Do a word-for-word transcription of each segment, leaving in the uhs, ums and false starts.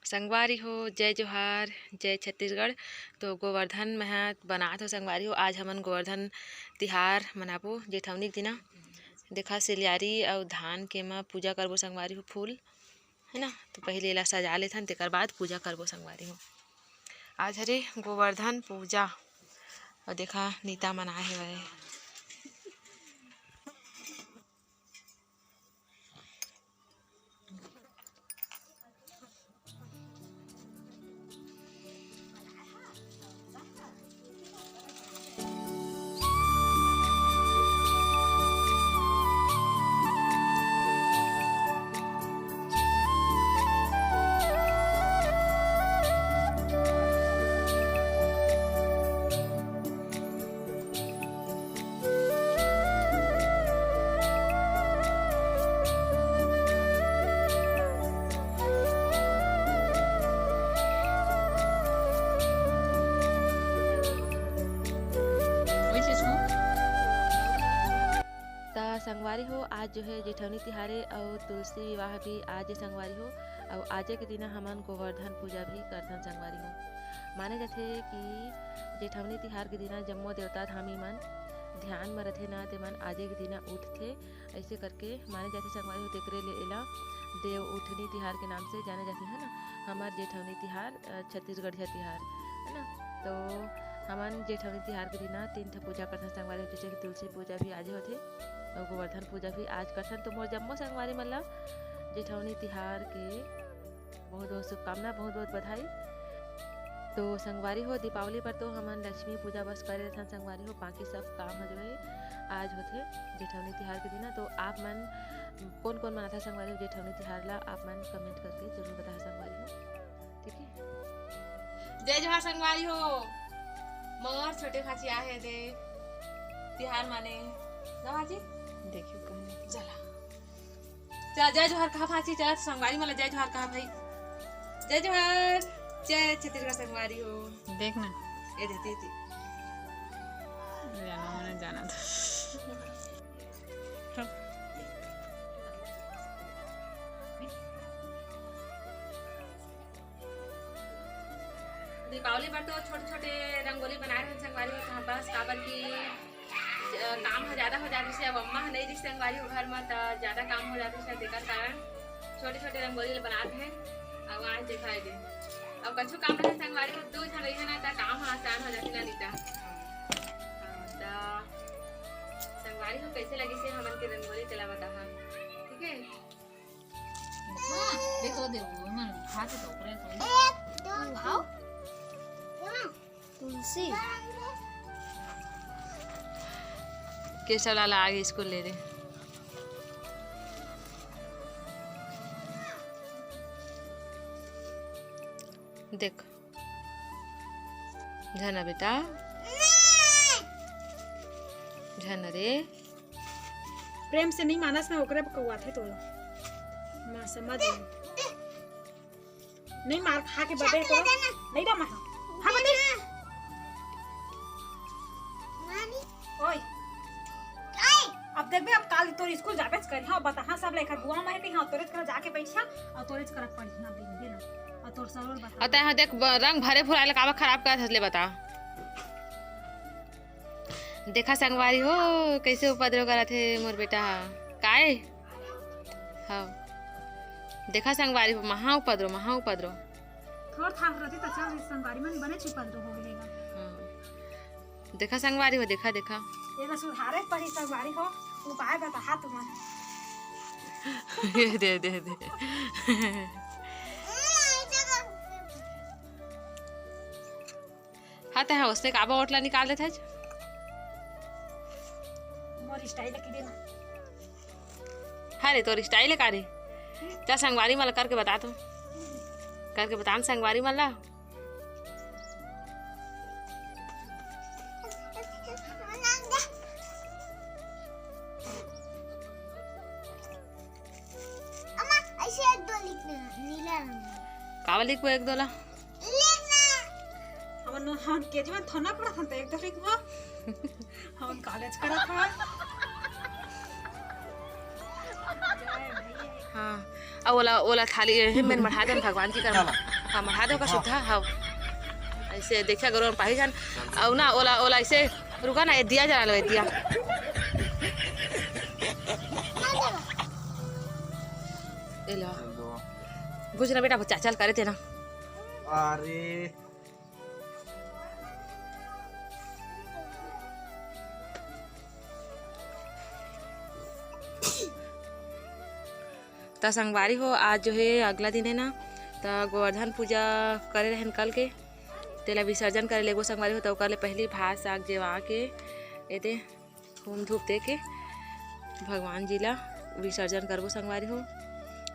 संगवारी हो, जय जोहार, जय छत्तीसगढ़। तो गोवर्धन मैं ह बनात हो संगवारी हो, आज हमन गोवर्धन तिहार मनाबो जेठौनी के दिना। देखा सिलियारी अउ धान के म पूजा करबो संगवारी हो, फूल है ना। तो पहले एला सजा लेथन, तेकर बाद पूजा करबो संगवारी हो। आज हरे गोवर्धन पूजा। अउ देखा नीता मन आए हवय। त संगवारी हो, आज जो है जेठौनी तिहारे अउ तुलसी विवाह भी आज है संगवारी हो। अउ आजे के दिना हमन गोवर्धन पूजा भी करथन संगवारी हो। माने जाथे कि जेठौनी तिहार के दिना जम्मो देवता धामी मन ध्यान म रथे ना, ते मन आजे के दिना उठथे। ऐसे करके माने जाथे संगवारी हो, तेकरे ले एला देव उठनी तिहार के नाम से जाने जाथे, है ना। हमर जेठौनी तिहार, अ, छत्तीसगढ़िया तिहार, है ना। तो हमन जेठौनी तिहार के दिना तीन ठा पूजा करथन संगवारी हो, जैसे कि तुलसी पूजा भी आज होथे अउ गोवर्धन पूजा भी आज करथन। तो मोर जम्मो संगवारी मन ला जेठौनी तिहार के बहुत बहुत शुभकामना, बहुत बहुत बधाई। तो संगवारी हो, दीपावली पर तो हमन लक्ष्मी पूजा बस करे रहथन संगवारी हो, बाकी सब काम ह जो है आज होथे जेठौनी तिहार के दिन। तो आप मन कौन कौन मनाथा संगवारी हो जेठौनी तिहार ला, आप मन कमेंट करके जरूर बताहा संगवारी हो, ठीक है। जय जोहार संगवारी हो, मोर छोटे भाची आहे दे तिहार माने ना भाची। देखियो कहूँ चला। चल, जय जोहार कहा भाची, चल, संगवारी मन ला जय जोहार कहा भाई। जय जोहार, जय छत्तीसगढ़ संगवारी हो। देख ना। ए दे, दे, दे। जाना होना जाना था। दीपावली बर तो छोटे-छोटे रंगोली बनाए रहन संगवारी हो, कहाँ बस काबर कि, अ, काम ह ज्यादा हो जात रिहिस, अब अम्मा ह नइ रिहिस संगवारी हो घर म, त ज्यादा काम हो जात रिहिस, तेकर कारण छोटे-छोटे रंगोली ल बनात हे। अउ आज देखा ए दे, अउ कछु काम रहे संगवारी हो, दू झन रहिहन ना, त काम ह आसान हो जाथे ना, नीता। हाँ, त संगवारी हो, कैसे लगिस हे हमन के रंगोली, तेला बताहा, ठीक है? हाँ, देखो, देखो, ओमन खाते तो ओकरे थोड़ी। एक, दो, आओ। तीन। तुलसी। केशव लाला आगे स्कूल ले रे। देख। झन बेटा। झन रे। प्रेम से नहीं मानस ना, ओकरे कौआथे तो। माँ समझ ले। नहीं मार खा के बदे तो। नहीं दा महा। हाँ, बदे। ओए। अब देखबे, अब काल तोर स्कूल जाबेच करिहा, बताहा सब लेखा बुआ मारे कहिहा, तोरेच करा जाके बैठिहा, अउ तोरेच करा पढ़िहा, देखबे ना। अउ तोर सरल बता। अउ तैं हा देख, ब-, रंग भरे फुराए ला काबर खराब करत हस ले बता। देखा संगवारी हो, कैसे उपद्रव करत हे मोर बेटा हा। काय? हाँ। देखा संगवारी हो, महा उपद्रव, महा उपद्रव। थोर थाक रथे त चल, संगवारी मन बने उपद्रव हो गए। हाँ। देखा संगवारी हो, देखा, देखा। ये तो सुधारे पड़ी संगवारी हो, उपाय बताहा तुमन। ये दे, दे, दे। हाँ, ते हा उसने काबा ओटला निकाल देथे आज। मोर स्टाइल के दिन। हाँ रे, तोर स्टाइल का रे? जा संगवारी मन ला करके बता तो। करके बता न संगवारी मन ला। अम्मा, ऐसे एक दो लिखना, नीला रंग में। काबर लिखबो एक दो ला? लिखना। हमन, हमन केजी में थोना पढ़त हन, त एक दो लिखबो। हमन कॉलेज करत हन। हाँ, अब ओला, ओला थाली हे, मेर मढ़ा देन भगवान जी कर। हाँ, महादेव का सुद्धा, हाँ। ऐसे देखिया गरुआ पाही जान, अउ ना ओला, ओला ऐसे रुका ना, ये दिया जला लो, ये दिया। ये लो। हेलो। बुझ ना बेटा, वो चाचा ल करे थे ना। अरे। त संगवारी हो, आज जो है अगला दिन है ना, त गोवर्धन पूजा करे रहन कल के, तेला विसर्जन करे लेगो संगवारी हो। त ओकर ले पहली भात साग जेवा के एदे होम धूप दे के भगवान जी ला विसर्जन करबो संगवारी हो।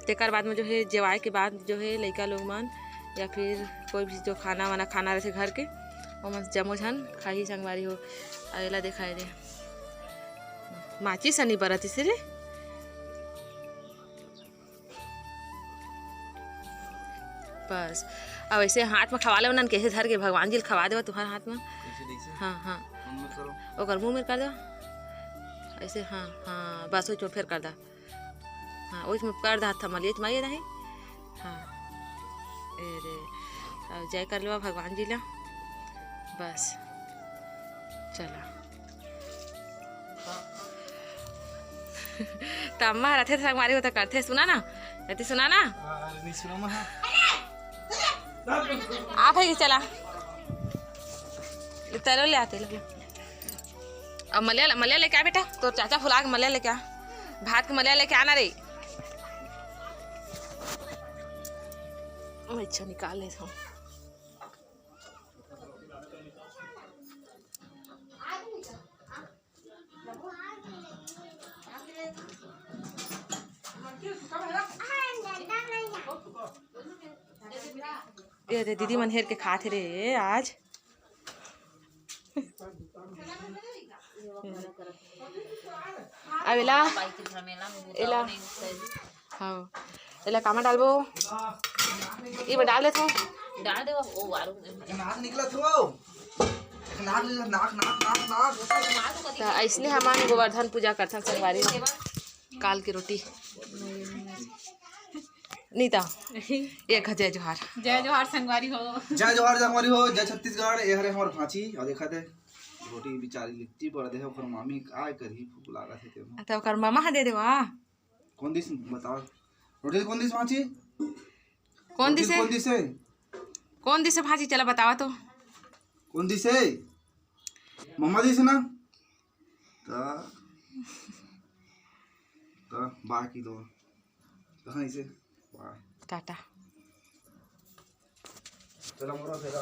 तेकर बाद में जो है जेवाए के बाद जो है लइका लोग मन या फिर कोई भी जो खाना वाना खाना रहथे घर के, ओमन जम्मो झन खाही संगवारी हो। अउ एला देखा एदे माचिस ह नी बरत इसे रे। बस, अब ऐसे हाथ में खवा ले, उन्हन कैसे धर के भगवान जी ल खवा देवा तुहार हाथ में। कैसे, कैसे? हाँ, हाँ। मुंह में करो। ओकर मुंह में कर दो। ऐसे, हाँ, हाँ, बस वही फेर कर दा। हाँ, वही में कर दा, हाथ में ये मारिए नहीं। हाँ। ए रे, अब जय कर लेवा भगवान जी ला। बस, चला। त अम्मा ह रथे त संगवारी हो त करथे, सुना ना, रति सुना ना। अरे नहीं सुना मैं। आप है कि चला, तैलो ले आते, ले, ले। अब मलिया, मलिया लेके आ बेटा, तोर चाचा फुला के मलिया लेके आ, भात के मलिया लेके आना रे। अच्छा निकाल ले। ये दे दीदी मन हेर के खात हे रे आज। अब एला, एला, हाँ, एला कामा डालबो? ये में डाल देथो। डाल दे वो आलू में। नाक निकलत हो। नाक निकलत, नाक, नाक, नाक। त ऐसने हमन गोवर्धन पूजा करथन संगवारी। काल के रोटी। नीता, एक ह जय जोहार। जय जोहार संगवारी हो। जय जोहार संगवारी हो, जय छत्तीसगढ़। ये हरे हमर भांची, अउ देखा दे, रोटी बिचारी लिट्टी बर दे हे, ओकर मामी काय करही, भूख लागत हे तेमा। त ओकर मामा ह दे देवा। कौन दिस बताओ? रोटी कौन दिस भांची? कौन रोटी दिसे? कौन दिसे? कौन दिसे भांची? चला बतावा तो। कौन दिसे? मम्मा दिसे ना? त, त बाकी दो। कहाँ इसे? वाह। टाटा। चला मोरा फेरा।